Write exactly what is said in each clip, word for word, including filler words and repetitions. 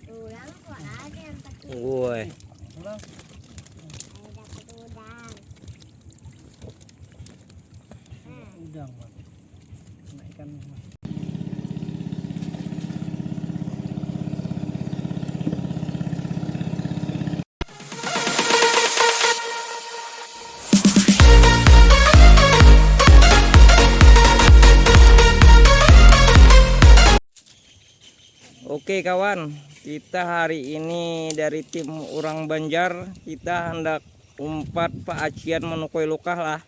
Tulang kok ada yang pakai. Woi. Tulang. Saya dapat udang. Udang, Bang. Kena ikan. Oke kawan, kita hari ini dari tim Urang Banjar, kita handak umpat paacian manukui lukah lah,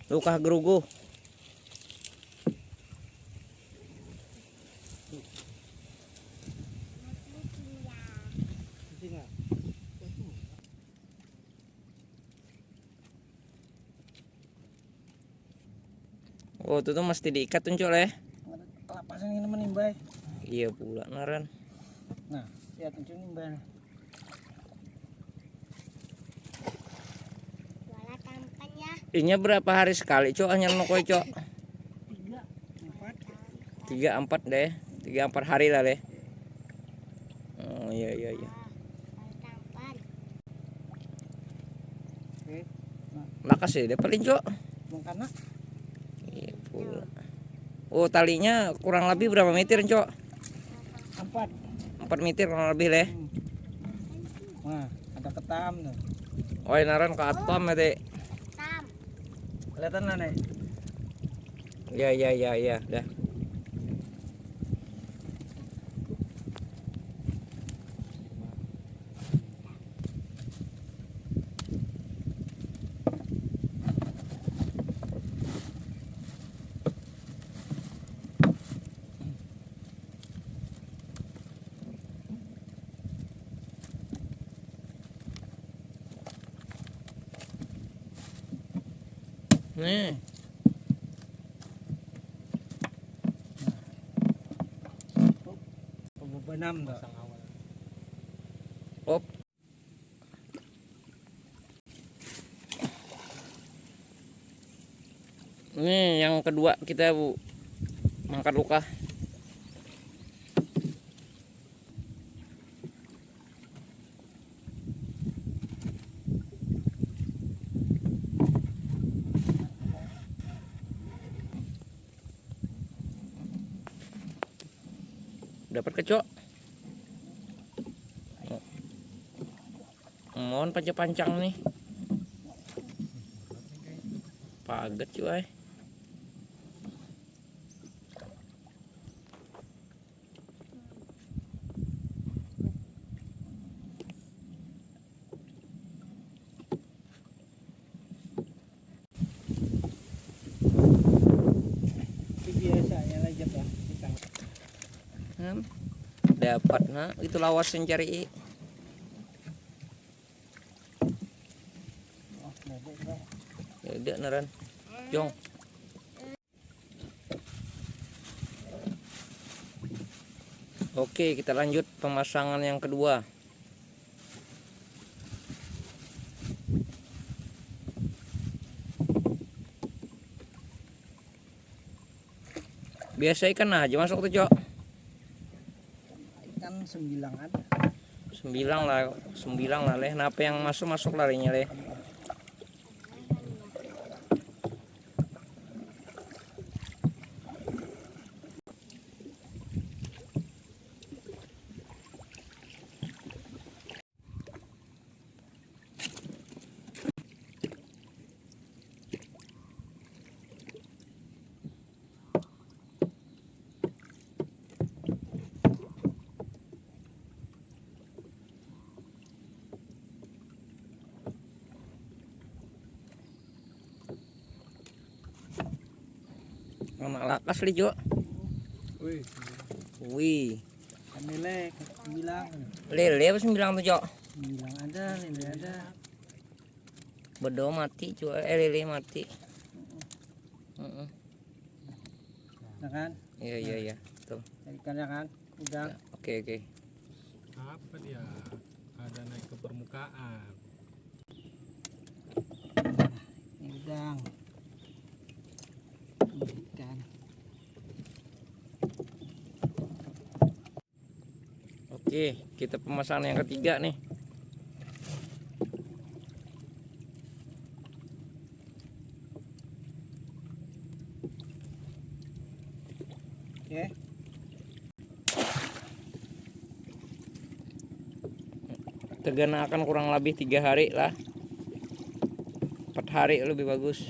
lukah geruguh. Oh, itu tuh mesti diikat tuh, Cok, leh. Kelapasan ini menimbai. Iya pula, naran. Nah, lihat tuh nimbai. Wala tampan ya. Inya berapa hari sekali, Cok, hanyar nukui, Cok? Tiga, empat. Tiga, empat deh. Tiga, empat hari lah, leh. Oh, iya, iya, iya. Lakas ya, dia paling, Cok. Mungkana. Iya, pula. Oh, talinya kurang lebih berapa meter, Cok? Empat. Empat meter kurang lebih, leh. Hmm. Nah, ada ketam tuh. Oh, naran ketam ya, Dek. Ketam. Kelihatan lah, Nek. Ya, ya, ya, ya, dah. Nih. Pembebenam tuh. Op. Ini yang kedua kita, Bu, mangkat lukah. Dapat kecok. Mohon panca-pancang nih. Paget cuy. Itu biasanya lah, Jep, ya, kita. Hmm. Dapat, nah, itu lawas yang cari. Oh, bebek, Bang. Ya udah, naran. Jong. Oke, kita lanjut pemasangan yang kedua. Biasa ikan nah aja masuk tuh, Cok. Ikan sembilang ada. Sembilang lah, sembilang lah, leh. Napa yang masuk, masuk larinya, leh. Anak lakas, Li, Jo. Wih. Wih. Kami, leh, sembilang. Lele apa sembilang tuh, Jo? Sembilang ada, lele ada. Bedo mati, Jo. Eh, lele mati. Heeh. Ya kan? Iya, iya, iya. Tuh. Ikannya kan? Udah. Ya, oke, oke. Apa dia? Ada naik ke permukaan. Ini udang. Ini ikan. Op, Oke, kita pemasangan yang ketiga nih. Oke. Tergana akan kurang lebih tiga hari lah, empat hari lebih bagus.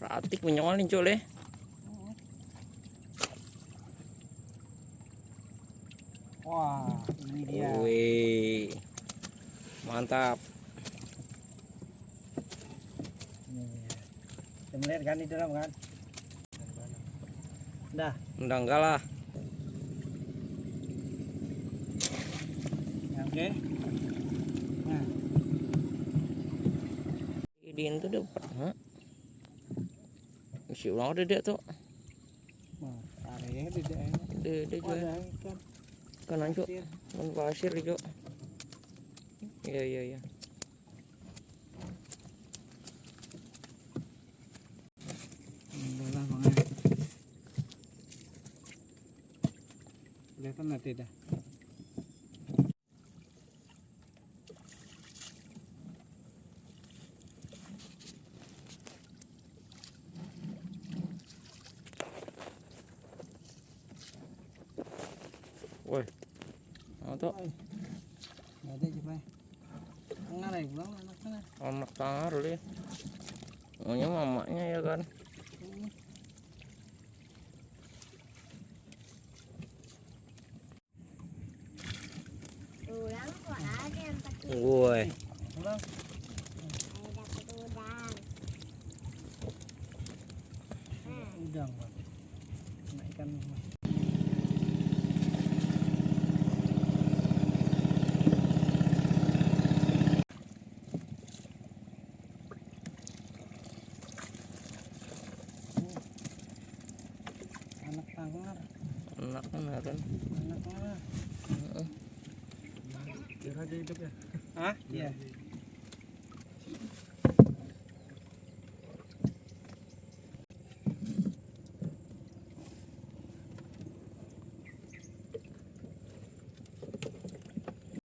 Ratik menyol nih, Cul, eh. Wah, ini dia. Wih. Mantap. Nih. Kita melihat kan di dalam kan. Dah. Udah enggak lah. Oke. Nah. Di itu dapat, ha? Isi ulang ada dia tuh. Wah, area di daerah. Ada, ada juga. Ada ikan. Ikan ancu. Pasir. Ikan pasir juga. Iya, iya, iya. Alhamdulillah, Bang. Kelihatan nanti dah. Woi. Apa tuh? Oi. Nggak ada, coba. Ngarai pulang anaknya. Anak tangar, Lih. Maunya mamanya ya kan. Hmm. Pulang kok ada yang pakai. Woi. Pulang. Saya dapat udang. Nah. Udang, Bang. Kena ikan. Anak tangar. Anak tangaran. Anak tangar. Heeh. Biar aja hidup ya. Hah? Iya.